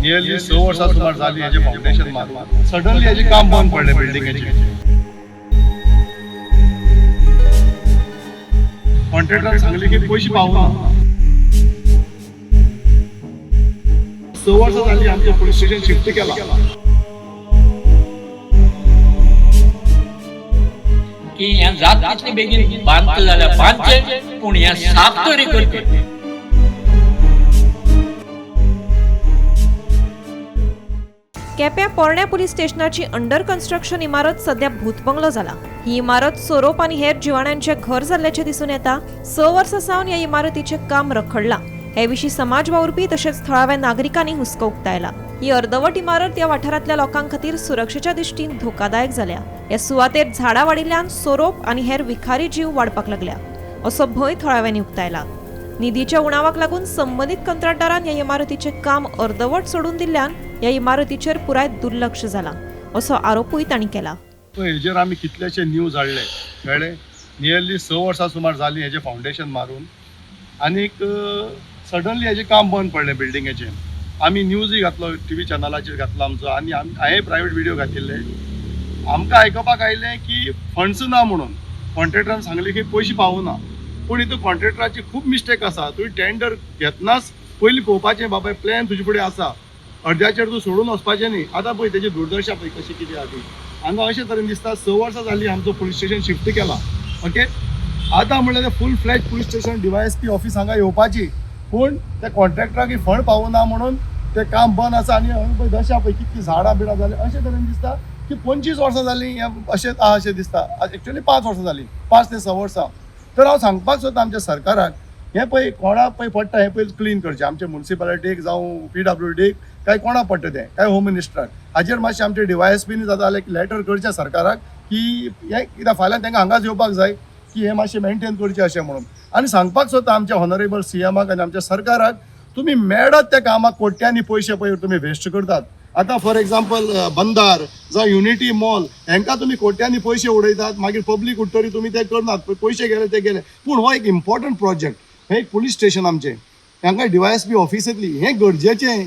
Nearly 6 वर्सां सुमार जाली हेजें फावंडेशन मारून. सडनली हेजें काम बंद पडलें बिल्डिंगेचें. कॉन्ट्रॅक्टरान सांगलें की पयशे पावना. 6 वर्सां जाली आमचें पुलीस स्टेशन शिफ्ट केलां. की हें जात तितले बेगीन बांदता जाल्यार बांदचें, पूण हें साफ तरी करचें. केप्यां पोरण्या पुलीस स्टेशनाची अंडर कन्स्ट्रक्शन इमारत सध्या भूतबंगलो जाला. ही इमारत सोरोप आनी हेर जिवाण्यांचें घर जाल्ल्याचें दिसून येता. 6 वर्सां सावन ह्या इमारतीचें काम रखडलां. हे विशीं समाज वावुरपी तशेंच थळाव्या नागरिकांनी हुस्को उक्तायला. ही अर्दवट इमारत ह्या वाठारांतल्या लोकां खातीर सुरक्षेच्या दृश्टीन धोकादायक जाल्या. ह्या सुवातेर झाडां वाडिल्ल्यान सोरोप आनी हेर विखारी जीव वाडपाक लागल्या असो भंय थळाव्यांनी उक्तायला. निधीच्या उणावाक लागून संबंदीत कंत्राटदारान ह्या इमारतीचें काम अर्दवट सोडून दिल्ल्यान ह्या इमारतीचेर पुराय दुर्लक्ष जालां असो आरोपूय तांणी केला. हेजेर आमी कितलेशे न्यूज हाडले, कळ्ळें. नियरली 6 वर्सां सुमार जाली हेजें फावंडेशन मारून आनीक सडनली हेजें काम बंद पडलें बिल्डिंगेचें. आमी न्यूजय घातलो, टीव्ही चॅनलाचेर घातलो आमचो आनी हांवें प्रायवेट व्हिडियो घातिल्ले. आमकां आयकपाक आयलें की फंड्स ना म्हणून. कॉन्ट्रॅक्टरान सांगलें की पयशे पावना. पूण हितून कॉन्ट्रॅक्टराची खूब मिस्टेक आसा. तुवें टेंडर घेतनाच पयलीं पळोवपाचें, बाबा प्लॅन तुजे फुडें आसा, अर्द्याचेर तूं सोडून वचपाचें न्ही. आतां पळय तेजी दुर्दशा पळय कशी कितें आहा ती. हांगा अशें तरेन दिसता 6 वर्सां जालीं आमचो पुलीस स्टेशन शिफ्ट केलां. ओके, आतां म्हणल्यार full fledge police station DYSP office हांगा येवपाची, पूण त्या कॉन्ट्रॅक्टराक फंड पावना म्हणून तें काम बंद आसा. आनी हांगा पळय दशा पळय कितलीं झाडां बिडां जालीं. अशें तरेन दिसता की 25 वर्सां जालीं हें अशें आहा अशें दिसता. एक्चुअली 5 वर्सां जालीं, 5 ते 6 वर्सां. तर हांव सांगपाक सोदता आमच्या सरकाराक, हें पळय कोणा पळय पडटा हें पळय क्लीन करचें. आमचे मुन्सिपालिटीक जावं PWDक काय कोणा पडटा तें, काय होम मिनिस्टराक, हाजेर मातशें आमचे DYSPनी जाता जाल्यार एक लॅटर करचें सरकाराक की हें कित्याक फाल्यां तांकां हांगाच येवपाक जाय की हें मातशें मेनटेन करचें अशें म्हणून. आनी सांगपाक सोदता आमच्या ऑनरेबल CMाक आनी आमच्या सरकाराक, तुमी मेळत त्या कामाक कोट्यांनी पयशे पळय तुमी वेस्ट करतात. आतां फॉर एग्जाम्पल बंदार जावं युनिटी मॉल, हेंकां तुमी कोट्यांनी पयशे उडयतात, मागीर पब्लीक उठतरी तुमी ते करनात, पयशे गेले ते गेले. पूण हो एक इम्पॉर्टंट प्रोजेक्ट, हें एक पुलीस स्टेशन आमचें, हांगा DYSP office येतली, हें गरजेचें.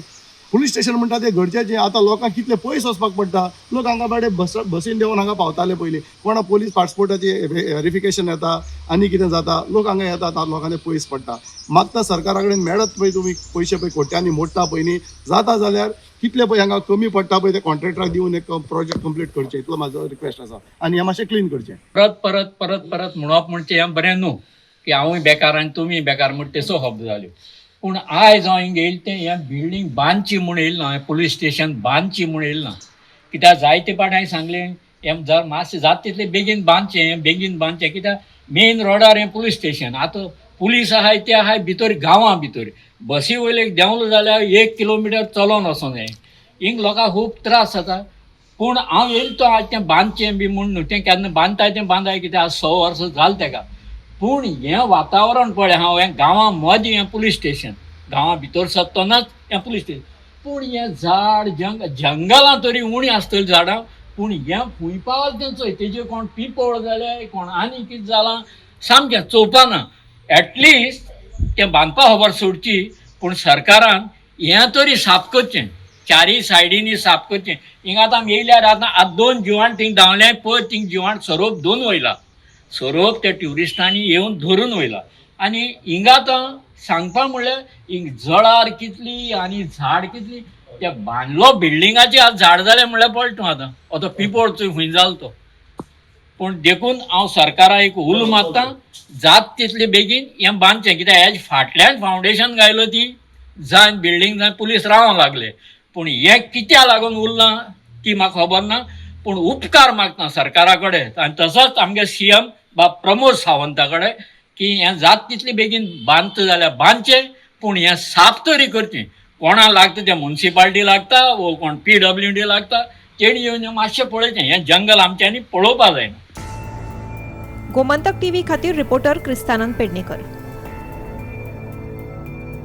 पुलीस स्टेशन म्हणटा तें गरजेचें. आतां लोकांक कितले पयस वचपाक पडटा. लोक हांगा बाडे बसीन देंवन हांगा पावताले पयलीं. कोणा पोलीस पासपोर्टाची वेरिफिकेशन येता आनी कितें जाता, लोक हांगा येतात, आतां लोकांक पयस पडटा. मागता सरकारा कडेन मेळत पळय तुमी पयशे पळय कोट्यांनी मोडटा पळय न्ही, जाता जाल्यार कितले पळय हांगा कमी पडटा पळय ते कॉन्ट्रॅक्टराक दिवन एक प्रोजेक्ट कंप्लीट करचें, इतलो म्हाजो रिक्वेस्ट आसा. आनी हें मातशें क्लीन करचें. परत परत परत परत म्हणप म्हणजे हें बरें न्हू की हांवूय बेकार आनी तुमी बेकार म्हण तेसो शब्द जाल्यो. पूण आयज हांव हिंगा येयलें तें हें बिल्डींग बांदची म्हूण येयलें ना, हें पुलीस स्टेशन बांदची म्हूण येयलें ना. कित्याक जायते फावट हांवें सांगलें हें जर मातशें जाता तितलें बेगीन बांदचें, हें बेगीन बांदचें. कित्याक मेन रोडार हें पुलीस स्टेशन. आतां पुलीस आहाय ते आहाय भितर गांवां भितर, बसी वयले देंवलो जाल्यार 1 किलोमिटर चलोन वचोंक जाय. हिंग लोकांक खूब त्रास जाता. पूण हांव येयलो तो आज तें बांदचें बी म्हूण न्हू, तें केन्ना बांदताय तें बांदाय, कित्याक आज 6 वर्सां जालें तेका. पूण हें वातावरण पळय हांव, हें गांवां मदीं हें पुलीस स्टेशन, गांवां भितर सरतनाच हें पुलीस स्टेशन. पूण हें झाड जंगलां तरी उणीं आसतलीं झाडां, पूण हें खंय पावलें तें चोय, तेजेर कोण पिंपळ जाले, कोण आनी कितें जालां, सामकें चोवपाना. एटलिस्ट तें बांदपा खबर सोडची, पूण सरकारान हें तरी साफ करचें, चारीय सायडींनी साफ करचें. हिंगा आतां आमी येयल्यार आतां आतां 2 जिवाण थिंग धांवले पळय, थिंग जिवाण सोरोप दोन वयला, सोरोप त्या ट्युरिस्टांनी येवन धरून वयला. आनी हिंगा आतां सांगपा म्हणल्यार हिंग जळार कितली आनी झाड कितली, त्या बांदलो बिल्डिंगाची आज झाड जालें म्हणल्यार पळय तूं आतां आतां पिंपळ खंय जालो तो. पूण देखून हांव सरकाराक एक उलो मारता, जात तितले बेगीन हें बांदचें. कित्याक हेज फाटल्यान फावंडेशन घायलो ती जाय बिल्डींग जाय पुलीस रावंक लागले, पूण हें कित्याक लागून उरलां ती म्हाका खबर ना. पूण उपकार मागता सरकारा कडेन आनी तसोच आमगे CM बाब प्रमोद सावंता कडेन की हें जात तितले बेगीन बांदता जाल्यार बांदचें, पूण हें साफ तरी करचें. कोणा लागता तें मुन्सिपाल्टी लागता वो कोण PWD लागता, तेणी येवन मातशें पळयचें. हें जंगल आमच्यांनी पळोवपा जायना. गोमंतक टीव्ही खातीर रिपोर्टर क्रिस्तानंद पेडणेकर.